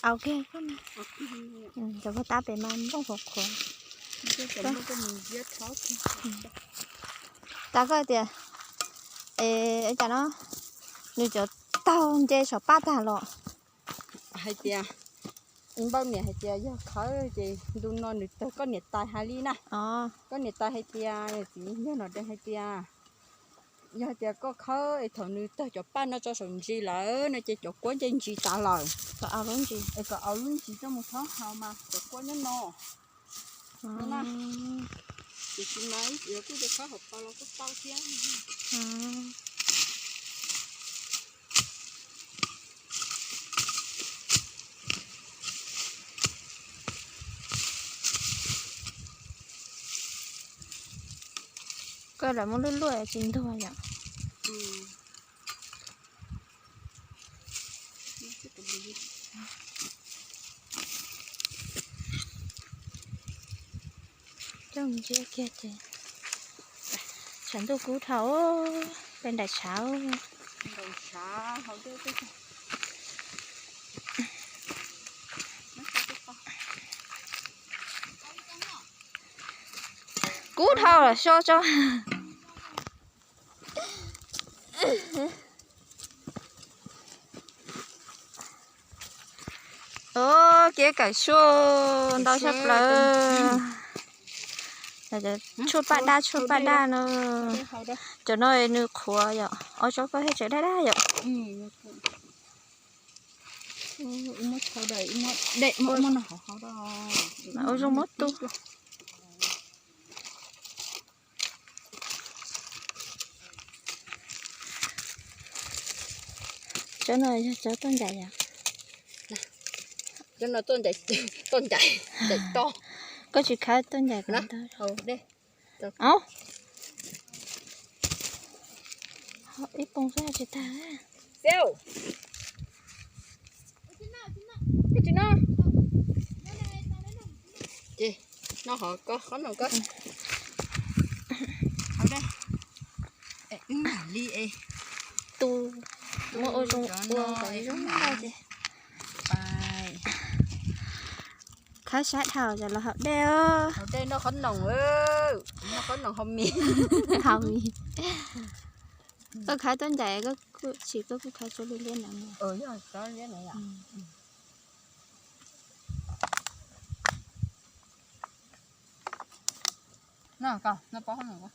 Cov koj tab pem mas nplooj qhuav qhuav. Tas koj tias, es cas no, nws cov taug nce saum paj tag los. Hais tias, npawg niam hais tias yog khawb ces ntu no nws tawg koj niam tais hais li na. Koj niam tais hais tias, txiv yawg Nom Dees hais tias, yog tias koj khawb es thaum nws tawg cov paj no tso saum ntsis lawm no ces cov kuab nce ntsis tas lawm. Es kom au lub ntsis coj mus thob haus mas cov kuab nyob no. Tiam sis mas yuav kuj khawb hauv paus los kuj tau thiab. Koj lam muab luaj luaj tsis ntuag yom. Coj mus ntsia kiag ces tshav ntuj kub dhau, peb nraim tshav. Kub dhau los so tso. Kev kawm tshuaj ntau tshaj plaws. Tshuaj paj daj, tshuaj paj daj no. Cov no nws qhuav yom, ob tsob koj thiaj tseem daj daj yom. Ua zoo muab tu. Tsob no yog tsob tuaj ncaim yom? Tsob no tuaj ncaim, tuaj ncaim, ncaim toj. Koj tsis khawb tuaj ncaim kom ntau. Au, ib poom xwb tsis tag. Ces no hov ko, qhob noom ko. Hov dej. Wb mam li es tu, muab ua zoo ua kom zoo no ces khawb sab dhau ces los haus dej. Haus dej noj qhob noom, noj qhob noom haus mis. Haus mis. Koj khawb tuaj ncaim koj kuj tsis, koj kuj khawb tsob liab liab ntawd. Yog tsob liab ntawd. No ko, no pob qhob noom ko.